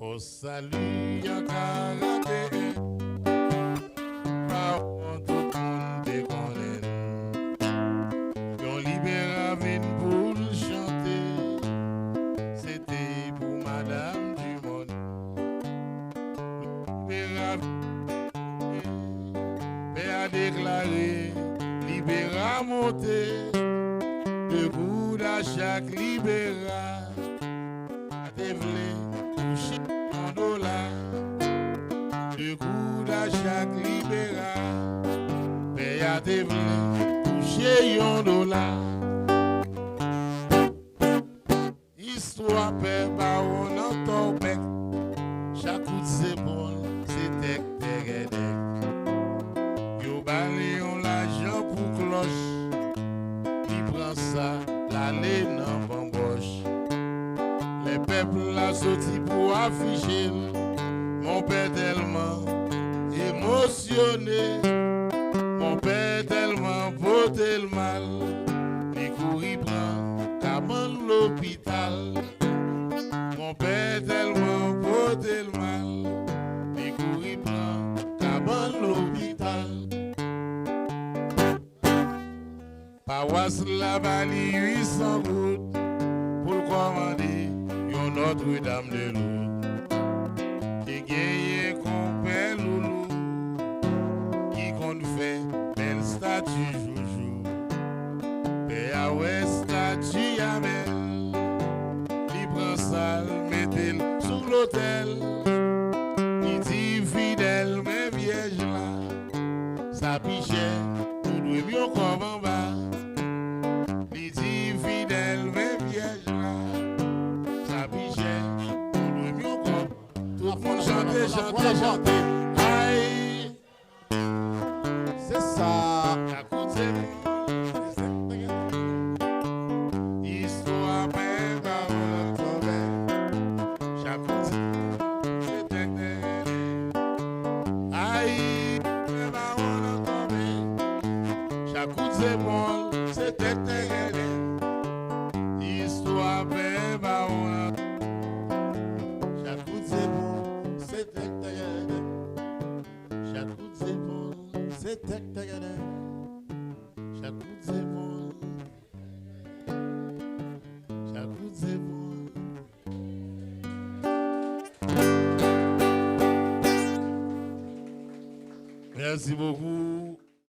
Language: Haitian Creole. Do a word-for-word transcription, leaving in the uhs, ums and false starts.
O sali an karante en, pawon tout moun te konnen l. Yon libera vin pou l chante, se te pou Madanm Dumond. Libera vin, pè a deklare, libera monte, de goud a chak libera. Te vle touche yon dola, de goud a chak libera. Pè a te vle touche yon dola. Istwa pè bawon nan Tòbèk, chak kout zepòl se tèk tègèdèk. Yo ba l yon lajan pou klòch, li pran sa, l ale nan banbòch. Lè pèp la soti pou afiche l, monpè tèlman emosyone, monpè tèlman pote l mal, li kouri pran kabann lopital. Monpè tèlman pote l mal, li kouri pran kabann lopital. Pawas la ba li uit san goud pou l kòmande yon Notre-Dame de Lourdes. Te genyen konpè Loulou ki konn fè bèl stati joujou. Pè a wè stati a bèl, li pran sa l mete l sou lotèl. Li di fidèl, men Vyèj la, sa pi chè, nou dwe m yon kòb anba. Li di fidèl, men Vyèj la, sa pi chè, nou dwe m yon kòb. Tout moun chante, chante, chante. Ay! Se sa. Chak kout se bon. Istwa pè bawon nan tonbe. Chak kout se bon, se tèk tègèdè. Ay, pè bawon nan tonbe. Chak kout se bon, se tèk tègèdè. Istwa pè bawon nan. Chak kout se bon, se tèk tègèdè. Chak kout zepòl, se tèk tègèdè. Chak kout zepòl, chak kout zepòl. Merci beaucoup.